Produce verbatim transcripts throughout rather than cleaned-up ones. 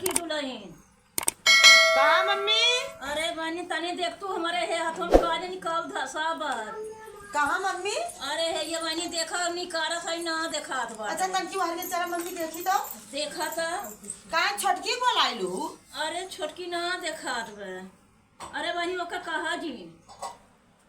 की दुलहिन। का मम्मी? अरे बहिनी, तनी देख तू हमरे हे हथवा में का जानी कब धसा बा। कहाँ मम्मी? अरे हे ये बहिनी, देखा निकारत है, ना देखात बा। अच्छा, तनकी बाहर में चला मम्मी, देखी तो। देखा तो। का छोटकी बोलाइलू? अरे छोटकी ना देखात बा। अरे बहिनी, ओका कहा जी।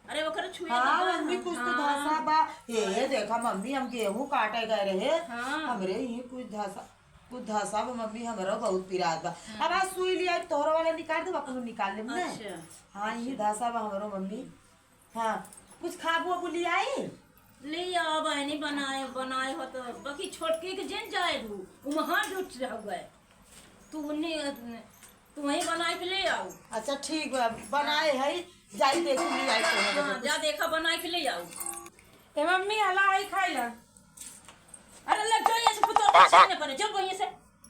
अरे ओकरे छुए हाँ, दबा, मम्मी, हाँ, कुछ तो हाँ। धसा बा। ये, ये देखा मम्मी, हम गेहूं काटे गए रहे। हाँ। हमरे ही कुछ धसा, कुछ धसा बा मम्मी, हमरो बहुत पिरात बा। हाँ। अब आज सुई लिया, तोहरा वाला निकाल दे, अपनो निकाल लेब ना। अच्छा। हाँ, ये अच्छा। धसा बा हमरो मम्मी। हाँ, कुछ खाबू अबू ले आई? ले आओ बहिनी, बनाए, बनाए हो तो, बाकी छोटकी के जिन जाए दू, उ महान जुट रह गए। तू उन्नी, तू वहीं बनाए के ले आओ। अच्छा ठीक बा, बनाए है, जाई देखी ले आई तो। हाँ, जा देखा बनाए के ले आओ। ए मम्मी, हला आई खाई ला। अरे लग जाओ यहाँ से, पुतोह के सामने पड़े, जब वहीं से।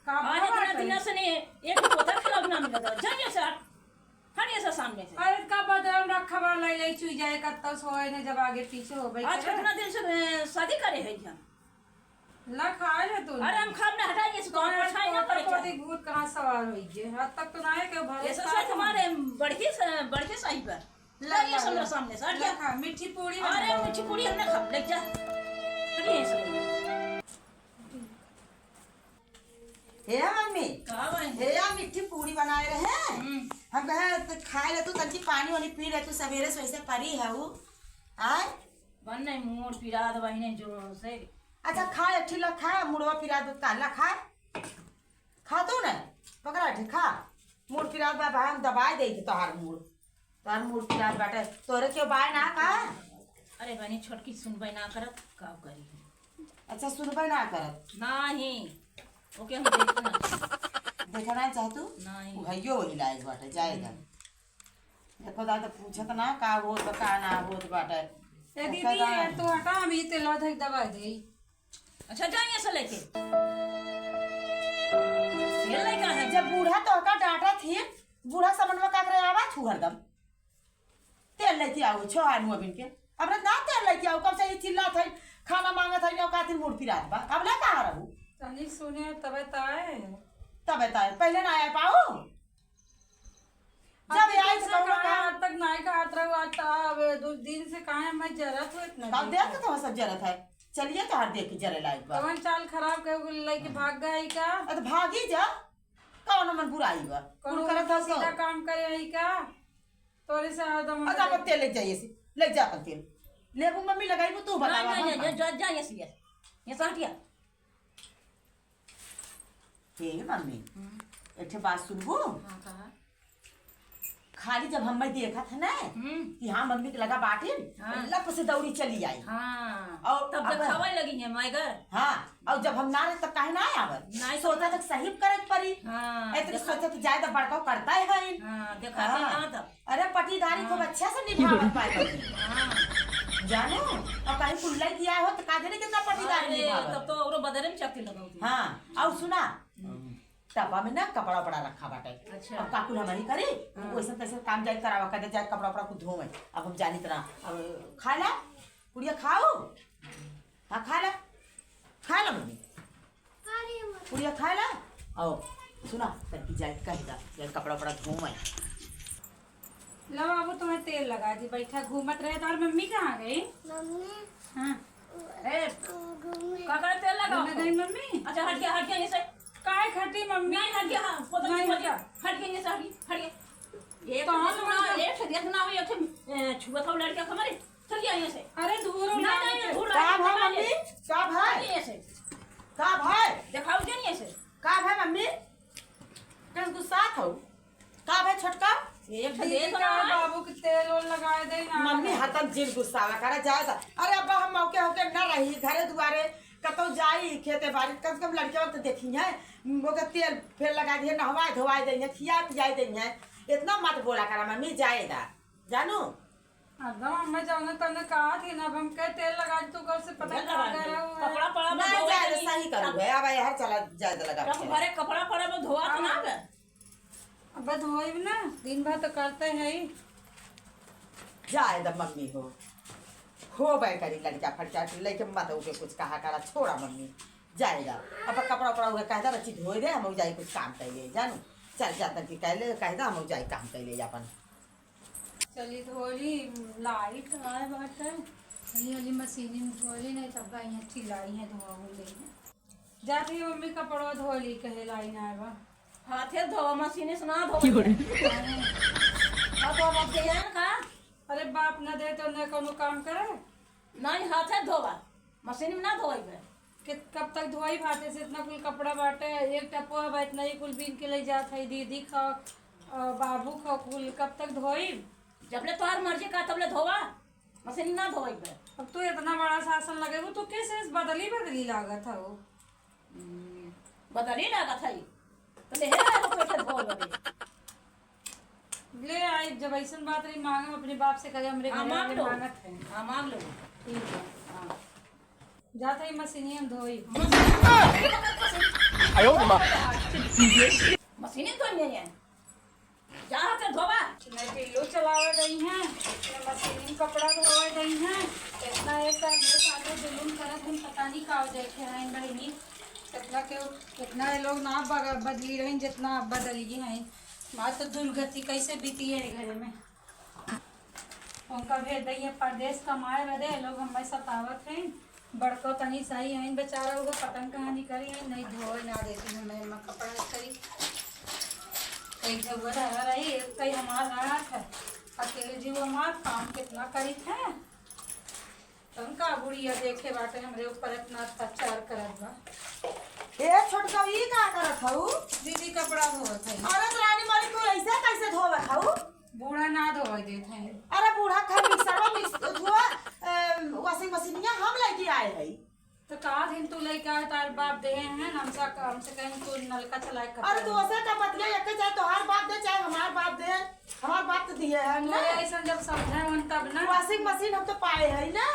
का आज भवा इतना बाटे? दिन से नहीं, एक पोता खिलाफ ना मिला था, जाइए से हट, हट ये से सामने से। अरे का बदल रखा बा, लाई लाई चुई जाए, कत्ता सोए ने जब आगे पीछे हो भाई आज करे। कितना दिन से, ए, शादी करे है यहाँ? ला खाए ले तू। अरे हम खाब ना, हटाइए इसको, आप तोहरे पछाई ना तोहरे पड़े पति क्या? भूत कहाँ सवार होई जे? आज तक तो ना है के भरे ऐसा खाए साथ तो। हमारे बढ़िया से, बढ़िया सही पर। ला, हटाइए ला, सब ला। सामने से, हट ला जा। खा, मीठी पूरी अरे बना। मीठी पूरी हम ना खाब, ले जा। हटाइए सब। हे मम्मी। का भाई? हे या मीठी पूरी बनाए रहे। हम्म। हम कहे तो खाए ले तू, तनकी पानी वानी पी ले तू, सवेरे से वैसे परी है वो। आय? बन नहीं, मूड़ पिरात बहिने जोर से। अच्छा, खा, एक ठिला खा, मुड़वा पिरात बा, काला खा। खा तू ना, पकड़ा ठे, खा। मूड़ पिरात बा, हम दबाई देई थी तोहार मूड़। तोहार मूड़ पिरात बाटे, तोरे क्यों बाय ना का? अरे बहिनी, छोटकी सुनबे ना करत, का करी? अच्छा, सुनबे ना करत? नाही, ओके हम देखना। देखना चाहतू? नाही। उ हइयो वही लायक बाटे, जाएगा। हम्म। देखो दादा, पूछत ना का होत बा, का ना होत बाटे। ए दीदी, देखा यार, तू हटा, हम ई तेलवा धइ दबा देई। अच्छा, जाइए से लेके। ये लेके है। जब बूढ़ा तोहका डांटत ही, बूढ़ा समनवा का करे आवा छू हरदम। तेल लेके आओ, छो आनू अबिन के। अब रे ना तेल लेके आओ, कब से ये चिल्लात है, खाना मांगत है, यो कातिन मूड़ पिरात बा। अब ले कहाँ रहू? तनी सुने, तबे ताए। तबे ताए, पहले ना आए पाओ। जब अभी आई तो तुमसे कौनो कहा काम। आज तक नाई खात रहू, आज तो अब दो दिन से कहा है, मैं जरत हूँ इतना तब दिन देख से। तो सब जरत है। चलिए तो हर देख के जरे लायक बा। कवन चाल खराब कर लइके हाँ। भाग गई का? अरे तो भागी जा, कौन मन बुराई बा? कौन कुल करत उल्टा हस तो। सीधा काम करे आई का? तोरे से हरदम अच्छा, अपन तेल ले जाइए से, ले जा अपन तेल। लेबू मम्मी लगाई तू नहीं, बतावा नहीं, हम नहीं, जा, जा, जा, ये से, ये से हटिया। हे मम्मी, हम्म। एक ठे बात सुनबू? हाँ, कहा। खाली जब हम देखत है ना हम्म। कि हाँ मम्मी के लगा बाटिन, हाँ। लप से दौड़ी चली आई। हाँ। और तब अब देखावे लगी है मायगर। हाँ, और जब हम ना रहे तब काहे ना आवे? नहीं तो सोचा तक सही करे के पड़ी। हाँ, ऐसे देखा। सोचा तो जाए तो बड़का करता है भाई। हाँ, देखाते हाँ। ना तब। अरे पटीदारी खूब हाँ। अच्छा से निभावत पाए बनी। हाँ। जानो, और कहीं कुल्लाई किया हो तो का जाने कितना पटीदारी अरे, निभावत। तब तो औरो बदरे में चक्की लगाओ तू। हाँ, और सुना, हम्म। टबा में ना कपड़ा उपड़ा रखा बाटे। अच्छा। अब काकुल हम ही करी, हाँ। वैसे तैसे काम जाए करावा, कदे जाए कपड़ा उपड़ा कुछ धोवे। अब हम जानी तना, अब खा ला, कुड़िया खाओ। हाँ, खा ला, खा ला मम्मी। कुड़िया खा ला। आओ, सुना, तनकी जाए कह दा, जाए कपड़ा उपड़ा धोवे। ला बाबू, तुम्हें तेल लगा दी, बैठा घूमत रहे। तोहर मम्मी कहाँ गई? मम्मी, हाँ। ए, घूमे। का करे तेल लगाओ? घूमे गई मम्मी? अच्छा, हट गया, हट गया, ये से। काहे खटी मम्मी? नहीं, हट गया, हाँ, पोता नहीं छुआ हटा। दिया। हट गया, ये से, हट गया, हट गया। एक तो हम देखना, लोग एक से देखना हो, एक से, ए, छुआ था वो लड़का हमारे। चल गया यहाँ से। अरे, धूल नहीं, उड़ा नहीं, के। धूल का उड़ा भाई के मम्मी? का भाई? चल गया यहाँ से। का भाई? दिखाओ जे नहीं ऐसे। का भाई मम्मी? कस गुस्सा था? का भाई छोटका? एक दीदी देख का ना। बाबू के तेल ओल लगाए दे ना। मम्मी हतन जिन गुस्सावा करा जाए दा। अरे अब्बा हम मौके होके ना रही, घरे दुआरे कतौ जाई, खेते बाड़ी, कम से कम लड़के वक्त देखी है, ओके तेल फेर लगा दिए, नहवाए धोवाए दे है, खिया पियाए दे है, इतना मत बोला करा मम्मी, जाए दा, जानू। एकदम हमें जौने तौने कहा थी ना, अब हम कहे तेल लगा दी, तू कब से पता तेल लगा लगा दी। रहा हूँ। कपड़ा पड़ा ना नहीं धोवे जाए दा, के सही करू है, अब यार चला जाए दा लगा तब के। घरे कपड़ा पड़ा बा धोआ तो ना हाँ। बे। अब धोइब ना, दिन भर तो करते हैं ही। जाए दा मम्मी हो, होबे करी लड़का फड़का के, लेके मत ओके कुछ कहा करा, छोड़ा मम्मी। जाएगा। अब कपड़ा उपड़ा उहे कह दे, बच्ची धोए दे, हम जाई कुछ काम कर ले, जानू। चल, जा तक कह ले, कह दे, हम जाई काम कर ले अपन। चली धोली, लाइट आए बाटे। चली, चली मशीन में धोली, नहीं तब यहाँ चिल्लाई है, धोआ हो गई है। जाती है मम्मी, कपड़वा धोली, कहे लाई ना आए बा। हाथे धोवा, मशीन से ना धोवा। क्यों रे? हाँ, तो अब गया है ना का? अरे बाप न दे तो न कोनो काम करे। नहीं, हाथे धोवा, मशीन में ना धोइबे। कि कब तक धोई? हाथे से इतना कुल कपड़ा बाटे, एक टपुआ बा, इतना ही कुल बीन के ले जात है, दीदी का, अ, बाबू का कुल, कब तक धोई? जबले तोहार मर्जी का तबले धोवा, मशीन ना धोइबे। अब तू इतना बड़ा शासन लगेबू, तू कैसे बदली बदली लागत हो? हम्म, बदली लागत है, तो ले हे लागत है, कैसे धोल बदली। ले आई, जब ऐसन बात रही, मांगम अपने बाप से, कहे हमरे हाँ, घरे मांग वाले लो। मांगत हैं। हाँ, मांग लो। ठीक है। हाँ। जात है मशीनिया में धोई। मशीन आयो रे माँ। मशीन धोई नहीं है। जा के धोवा। नहीं टिल्लू चलावे गई हैं, न मशीन में कपड़ा धोवे गई हैं। इतना ऐसा हमरे साथे जुलुम करत हैं, पता नहीं का देखे हैं बहिनी। कितना के, कितना ये लोग ना बग-, बदली रही, जितना अब बदली हैं। हमार तो दुर्गति कैसे बीती है घरे में। उनका भेज दइए परदेस कमाए बदे, लोग हमें सतावत हैं। बड़को तनी सही हैं बेचारा, वो पतंग कहानी करी हैं, नहीं धोए ना देती हमें, मैं कपड़ा करी। कई जगह रह रही, कई हमार रात है, अकेले जीव हमार काम कितना करी थे। तुमका बुढ़िया देखे बाटे हमरे ऊपर इतना अत्याचार करत बा। ए छोटका, ई का करत हऊ? दीदी कपड़ा धोवत है। अरे तो रानी मारी, तू ऐसे कैसे धोवत हऊ? बूढ़ा ना धोवे देत है। अरे बूढ़ा खाली मिक्सरवा मिक्स धोआ, ए, washing मशीनिया हम लेके आए हई। तो का दिन तू लेके आए, तार बाप दे हैं, हमसे, हमसे कहीं तू नलका चलाए कर अरे तू दे। ऐसे का बतिया, एक चाहे तोहार बाप दे, चाहे हमार बाप दे, हमार बाप तो दिए हैं ना। तोरे ऐसन जब समझे होन तब ना। Washing मशीन हम तो पाए है ना।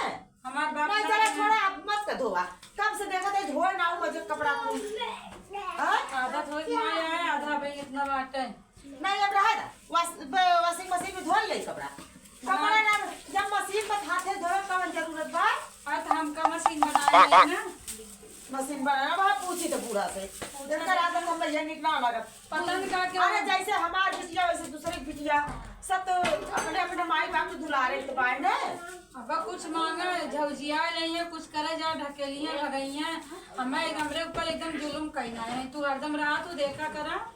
हमार बाप नहीं, ना चला है। छोड़ा, अब मत कर धोवा। कब से देखत है धोए ना हो मजे कपड़ा को। हाँ? आधा धोए के ना आए, आधा भाई इतना बाटे। नहीं, अब रहे दा। वास-, ब-, washing मशीन में धोई ले कपड़ा। कपड़ा ना, जब मशीन पर हाथे धोए, कौन जरूरत बा? हाँ, तो हमका मशीन बनाए है ना। मशीन बनाना बा, पूछी तो बूढ़ा से। पूछा इनका तो रात हम भैया निक ना लागत। पता नहीं का क्या अरे, हुआ। जैसे हमार बिटिया, वैसे दूसरे की बिटिया। सब तो अपने, अपने माई बाप के दुलारे तो बाय ना। अब कुछ मांगे, झौजिया नहीं है, कुछ करे जा, ढकेलिए, भगइए। हमें, हमरे ऊपर एकदम जुलुम कइना है। तू हरदम रहा, तू देखा करा।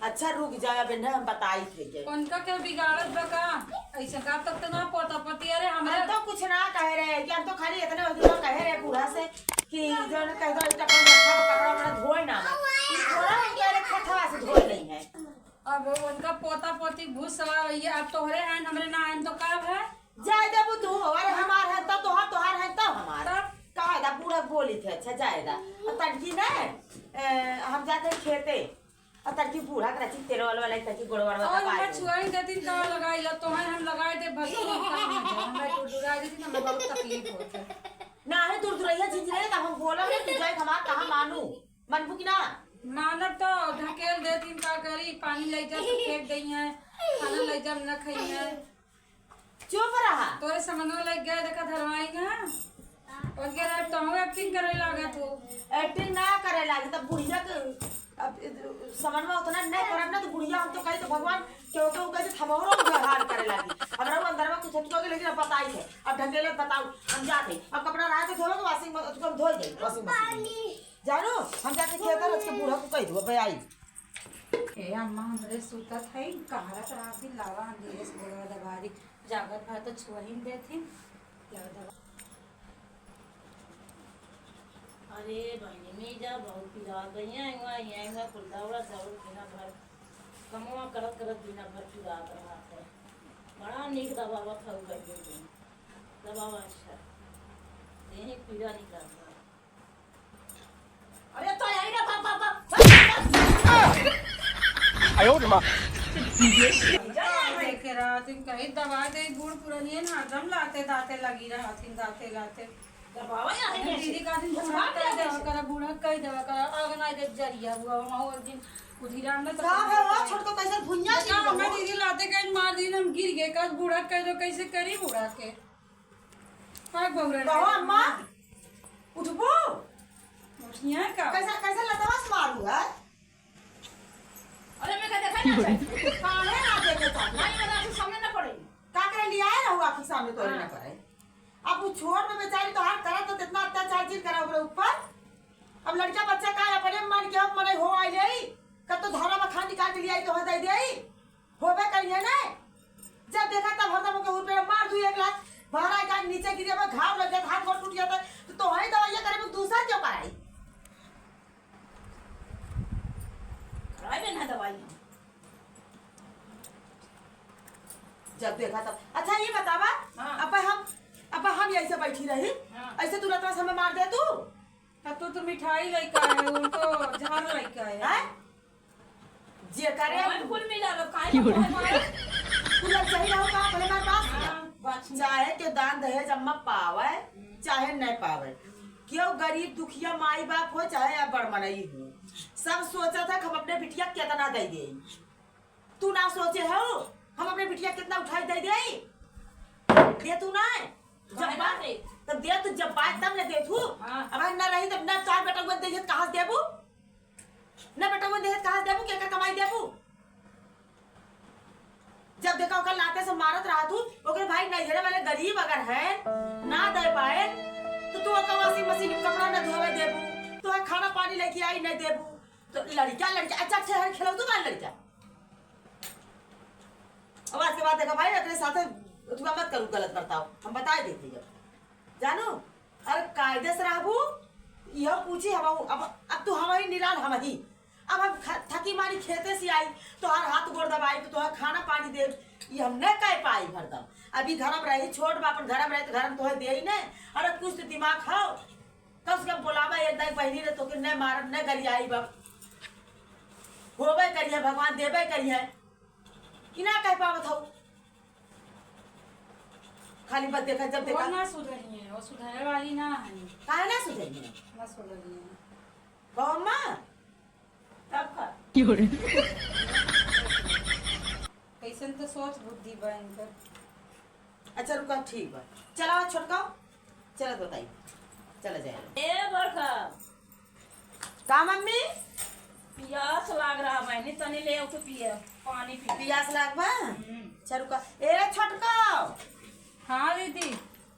अच्छा, रुक जा, अब इन्हें हम बताई थे जे। उनका क्या बिगाड़त बा का? ऐसे का तक तो ना पोता पोती, अरे हमरे हम तो कुछ ना कहे रहे, कि हम तो खाली इतने उतना कहे रहे बूढ़ा से कि जो न कह दो, इतना कोई मक्खा का कपड़ा वपड़ा धोए ना बा। कि थोड़ा हम कह रहे खथवा से धोए नहीं है। अब उनका पोता पोती भूत सवार रही है, अब तोहरे हैं, हमरे ना हैं, तो का है? जाए देबू तू, अरे हमार है तो तोहार, तोहार है तो हमार। तब? कहा दा, बूढ़ा बोली थे, अच्छा जाए दा। अब तड़की ना, ए, हम जाते खेते। आ तड़की बूढ़ा के रची तेल वाला वाला तड़की गोड़ वाला और दबा हमें दे। छुआई देती का लगाई ला, तोहन हम लगाई दे, भले हम काम हो जाए, हमें दुरदुराई देती, हमें बहुत तकलीफ होत है। ना है दुरदुरैया झिझिरैया, तब हम बोला ना, तू जाए हमार कहा मानू, मनबू कि ना? मानब तो ढकेल देती, का करी, पानी ले जा तो फेंक दई है, खाना ले जा न खाई है। चुप रहा। तोरे समनवा लग गया, देखा धरवाई ना। उनके रहे तो हम acting करे लागत हो। Acting ना करे लागी, तब बुढ़िया के, अब समनवा उतना नहीं करब ना, तो बुढ़िया हम तो कही तो भगवान, क्यों तो कहे थमौरो में हाल करे लागी। हमरा वो अंदर में कुछ हटको के, लेकिन अब बताई है, अब ढकेलत बताऊ, हम जाते, अब कपड़ा रहा तो धोवे के washing में, उसको हम धोई जाई washing machine में। जानू, हम जाते खेत रच के बूढ़ा को कह दो, अब आई। ए अम्मा, हमरे सुतत है, कहारत रात दिन लावा, हम धीरे से गोड़वा दबारी। जागत भर तो छुआ ही न देथिन। अरे बहिनी, मीजा बहुत पिरात बा। यहाँ, यहाँ, यहाँ, यहाँ कुल दौड़ा, दौड़ दिना भर, कमवा करत, करत दिना भर पिरात रहत है। बड़ा नीक दबावत हऊ, गइयो दिन। दबावा अच्छा। यही पीड़ा निकाल दो। अरे तो यही ना, बा, बा, बा, बा। आयो रे माँ। देखे रहत, इन कहीं दवा दे, बूढ़ पुरानियन हरदम लाते दाते लगी रहत, इन दाते लाते। दबावा या है दीदी कैसे? का दिन बूढ़ा कह देवा करा, बूढ़ा कह देवा करा, आग ना दे जरिया हुआ, हम हो एक दिन उधिराम में तो का है वो? छोट तो कैसे भुइयां देखा, गिर गया हमें वो? दीदी लाते कहीं मार दिन, हम गिर गए, कल बूढ़ा कह दो, कैसे करी बूढ़ा के? हाँ, बउरा कहो, नहीं। अम्मा, उठबो? यहाँ का? कैसा, कैसा लतवा से मारू है? अरे, मैं क्या देखा ना चाहिए? काहे ना देखे चाहिए? नहीं, मेरा आँखी सामने ना पड़े। का करे लियाए रहू आँखी सामने तोरे ना हाँ। पड़े? अब वो छोड़ में बेचारी तोहार करत तो इतना अत्याचार जिन करा ओकरे ऊपर। अब लड़का बच्चा का अपने मन के हक मने हो आई जाई, कब तो धरा बखान निकाल के लियाई तो हो दे देई। होबे करिए ना, जब देखा तब हरदम ओके हुर पे मार दू एक लात, बहरा का नीचे गिरे में घाव लग जाता, हाथ गोड़ टूट जाता, तो तोहरे दवाइयाँ करे में दूसर क्यों कराई? कराई ना दवाई। जब देखा तब। अच्छा, ये बतावा, हाँ। अब हम, अब हम ऐसे बैठी रही, हाँ। ऐसे तुरंत हमें मार दे तू। तब तो, तो मिठाई लइका है, वो तो झार लइका है। हैं? जे करे हमारे कुल मिला लो, काहे की बोले? तू लोग सही रहो का, भले मार बात सुना। हाँ, बात सुना। चाहे के दान दहेज अम्मा पावे, हम्म। चाहे न पावे, क्यों गरीब दुखिया माई बाप हो, चाहे या बड़ मनई हो, सब सोचत है कि हम अपने बिटिया केतना दे देई। तू ना सोचे हो, हम अपने बिटिया केतना उठाई दे देई? दे तू ना, जब काहे ना बात, दे? तब दे तू, जब बात तब न दे तू। हाँ। अब ना रही तब ना चार बेटा हुआ दे, कहाँ से देबू? ना बेटा हुआ दे, कहाँ से देबू? के का कमाई देबू? जब देखा ओकर लाते से मारत रहा तू, ओकरे भाई नैहरे वाले गरीब अगर हैं, ना दे पाए, तो तू ओकर washing machine में कपड़ा न धोवे देबू, तो है खाना पानी लेके आई नहीं देबू, तो लड़का, लड़का, अच्छा, अच्छा, हर खेलौतू बा लड़का। अब आज के बाद देखा भाई, अपने साथे तू मत करू गलत बर्ताव, हम बताए देते हैं। जानू, अरे कायदे से रहबू, यह पूछी हम, अब, अब तू हम ही निराल हम ही। अब हम ख-, थकी मारी खेते से आई, तोहार हाथ गोड़ दबाई, तो तोहार खाना पानी दे, ये हम न कह पाई हरदम। अभी घर में रही, छोट बा, अपन घर में रही, तो घर में तोहे दे ही नहीं। अरे कुछ तो दिमाग हो, कम से कम बोलावा एक दाई बहिनी रे, तोके न मारब, न गरियाई बा। होबे करिए, भगवान देबे करिए। कि ना कह पावत हो? खाली बस देखा, जब वो देखा। ना सुधरी है, वो सुधरे वाली ना है। काहे ना सुधरी है? ना सुधरी है। कहो माँ। तब का? की हो रही? कैसन तो सोच बुद्धि बा इनकर। अच्छा रुका, ठीक बा। चला छोटका, चलत बताई, चला जाए। ए बड़का। का मम्मी? पियास लाग रहा बहिनी, तनी ले आउ तो पिए, पानी पी। पियास लाग बा? हम्म। अच्छा रुका। ए छोटका। हाँ दीदी।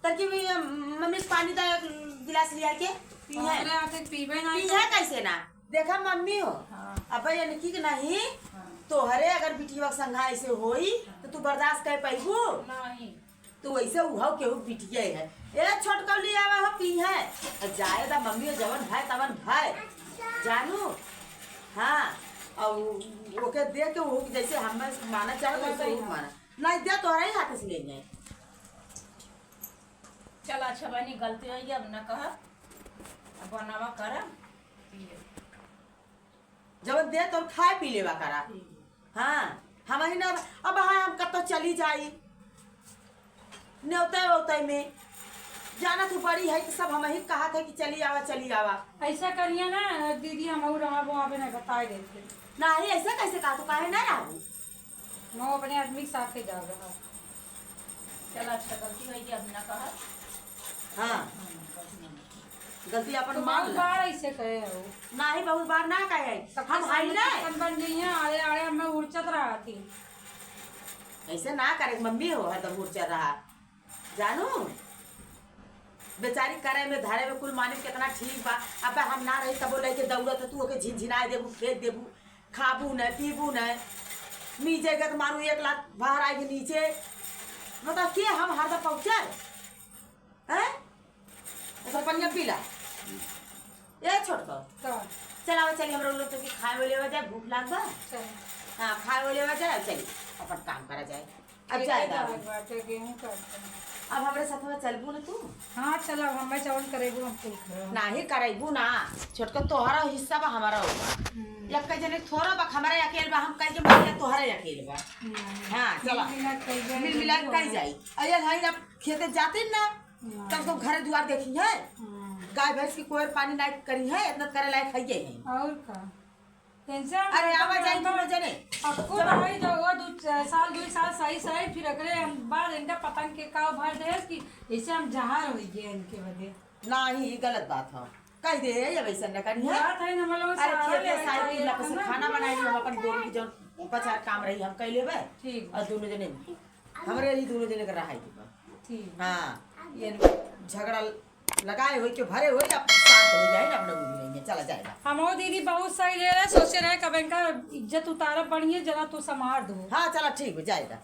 तकी भी, अम, मम्मी से पानी दा, एक गिलास लिया के पी है। हमरा हाथे पीबे ना पी है। कैसे ना? देखा मम्मी हो, हाँ। अब यानी कि नहीं, हाँ। तोहरे अगर बिटिया के संघा ऐसे होई, हाँ। तो तू बर्दाश्त कर पैबू? नहीं। तू ऐसे उहव केहू बिटिया है। ए छोटकौली आवा हो पी है। जाए दा मम्मी हो, जवन भाई तवन भाई। जानू? हाँ। और ओके दे के वो जैसे हम माना चाहे वैसे वो माना। नहीं दे तोहरा ही हाथ से ले जाए। चल अच्छा बहिनी, गलती होई, अब न कह, अब बनावा कर, पिए। जब दे तो खाए पी लेवा करा। ठीक। हाँ, हम ही ना, अब हाँ हम कतो चली जाई, नेवते ओते में, जाना तू बड़ी है कि सब हम ही कहा थे कि चली आवा, चली आवा। ऐसा करिए ना दीदी, हम और रहब वहाँ पे ना बताए देते। नहीं, ऐसा कैसे कहा, तू काहे ना रहबू? मैं अपने आदमी के साथ ही जाब रहा। चल, अच्छा, गलती होई कि अब ना कहा। हाँ। हाँ, गलती ना। गलती अपन तो मान बहुत ला। बार ऐसे कहे हो। नाही, बहुत बार ना कहे। तब हम तो हई सामने ना। चिकन बन गई हैं, आड़े, आड़े हमें उड़चत रहा थी। ऐसे ना करे, मम्मी हो, हरदम उड़चत रहा। जानू, बेचारी करे में, धरे में कुल माने कितना ठीक बा। अब हम ना रही, तबो लेके दौड़त, तू ओके झिनझिनाए देबू, फेंक देबू। खाबू न, पीबू न, नीचे गत मारू एक लात बाहर आइके नीचे। मतलब के हम हरदम पहुँचल? हैं? अच्छा, पनिया पी ला। ए छोटका। का? चल, आवा, चली, हमरा लोग के खाए वाले हो जाए, भूख लाग बा। चल। हाँ, खाए वाले हो जाए, चली, अपन काम करा जाए। अब खेते जाए जाए दारू। बाटे, गेहूं काटे। अब हमरे साथ में चलबू न तू? हाँ, चल, अब हमें जवन करेबू, हम कुल करब। नाही करेबू ना, छोटका तोहरा हिस्सा बा, हमारा होगा। हम्म। एक जने थोड़ा बा, हमारा अकेल बा, हम कह के मारे तोहरा अकेल बा। हम्म। हाँ, चला। मिल मिला के कई जाए, मिल मिला के कई जाए। अरे भाई, अब खेते जाते ना, हाँ। कम से कम घरे दुआर देखी है। हाँ। गाय भैंस की कोयर पानी ना करी है, इतना करे लायक है ये है। और का? टेंशन अरे, मत आवा ले, जाई हम दोनों जने। पक्को भाई तो वो दू च-, साल, दू साल सही, सही, फिर एकरे बाद इनका पतंग के काव भर देस कि जैसे हम जहर हो गए इनके बदे। नाही, ई गलत बात है। कह दे, ये वैसे न करिए। बात है ना, मतलब, अरे, सारा खेते लेके साइकिल ला, है ना? खाना बनाई, हम अपन दोनों की जौन बचा काम रही, हम कह लेबे। ठीक। और दोनों जने, हमरे ही दोनों जने के रहाई देबे। ठीक। हाँ, ये झगड़ा लगाए होई के भरे होई, अब शांत हो जाए ना, अपना उड़ी रही है, चला जाएगा। हमो दीदी बहुत सही ले रहे, सोचे रहे कब इनका इज्जत उतारब बढ़िया, जना तू संभार दो। हाँ, चला ठीक हो जाएगा।